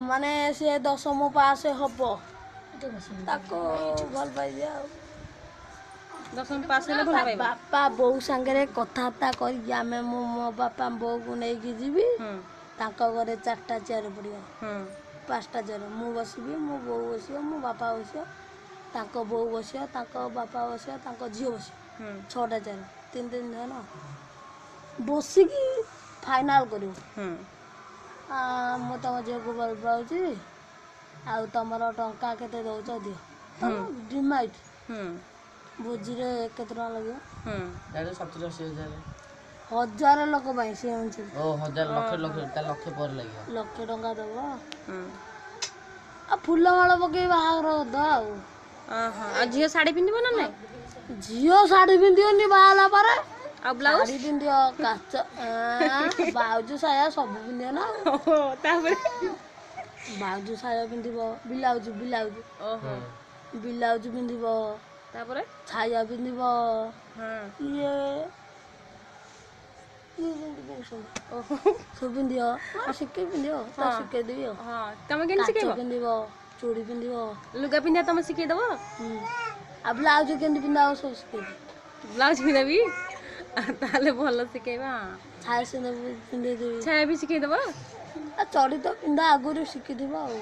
ମାନେ ସେ ଦଶମ ପାସ୍ ହବ, ତାକୁ ଭଲ ପାଇବି। ଆଉ ଦଶମ ପାସ୍ ହେଲେ ଭଲ ପାଇବ? ବାପା ବୋଉ ସାଙ୍ଗରେ କଥାବାର୍ତ୍ତା କରିକି ଆମେ, ମୁଁ ମୋ ବାପା ବୋଉକୁ ନେଇକି ଯିବି। ତାଙ୍କ ଘରେ 4ଟା ଚେୟାର ପଡ଼ିବ, 5ଟା ଚେୟାର। ମୁଁ ବସିବି, ମୋ ବୋଉ ବସିବ, ମୋ ବାପା ବସିବ, ତାଙ୍କ ବୋଉ ବସିବ, ତାଙ୍କ ବାପା ବସିବ, ତାଙ୍କ ଝିଅ ବସିବ। 6ଟା ଚେୟାର, 3 3 ଜଣ ବସିକି ଫାଇନାଲ କରିବୁ, ମୁଁ ତମ ଝିଅକୁ ଭଲ ପାଉଛି, ଆଉ ତମର ଟଙ୍କା କେତେ ଦଉଛ ଦିଅ, ଡିମାଇଟ୍ ଭୋଜିରେ କେତେ ଟଙ୍କା ଲାଗିବ। 70 80 ହଜାର। ହଜାର ଲୋକ ପାଇଁ ସେ ଅନୁସାରେ। ଓ ହଜାର, ଲକ୍ଷେ, ଲକ୍ଷେ, ତା ଲକ୍ଷେ ପରେ ଲାଗିବ। ଲକ୍ଷେ ଟଙ୍କା ଦବ ଆଉ ଫୁଲମାଳ ପକେଇ ବାହାଘର କରିଦବା। ଆଉ ଆଉ ଝିଅ ଶାଢ଼ୀ ପିନ୍ଧିବ ନା ନାଇଁ? ଝିଅ ଶାଢ଼ୀ ପିନ୍ଧିବନି ବାହା ହେଲା ପରେ। ଆଉ ବ୍ଲାଉଜ? ଶାଢ଼ୀ ପିନ୍ଧିବ, କାଚ ବ୍ଲାଉଜ, ସାୟା ସବୁ ପିନ୍ଧିବ ନା। ଆଉ ତାପରେ ବ୍ଲାଉଜ ସାୟା ପିନ୍ଧିବ, ବ୍ଲାଉଜ, ବ୍ଲାଉଜ, ବ୍ଲାଉଜ ପିନ୍ଧିବ, ତାପରେ ଛାୟା ପିନ୍ଧିବ। ଇଏ ସବୁ ପିନ୍ଧିବ, ଶିଖେଇ ପିନ୍ଧିବ, ଶିଖେଇଦେବି। ଆଉ ତମେ କେମିତି ଶିଖେଇବ? ପିନ୍ଧିବ, ଚୁଡ଼ି ପିନ୍ଧିବ, ଲୁଗା ପିନ୍ଧିବା ତମେ ଶିଖେଇଦବ। ଆଉ ବ୍ଲାଉଜ କେମିତି ପିନ୍ଧା ହବ ସବୁ ଶିଖେଇଦେବି। ବ୍ଲାଉଜ ପିନ୍ଧାବି ତାହେଲେ ଭଲ ଶିଖେଇବା। ଛାୟା ପିନ୍ଧେଇଦେବି। ଛାୟା ବି ଶିଖେଇଦବ? ଆଉ ଚଡ଼ି ତ ପିନ୍ଧା ଆଗରୁ ଶିଖିଥିବ। ଆଉ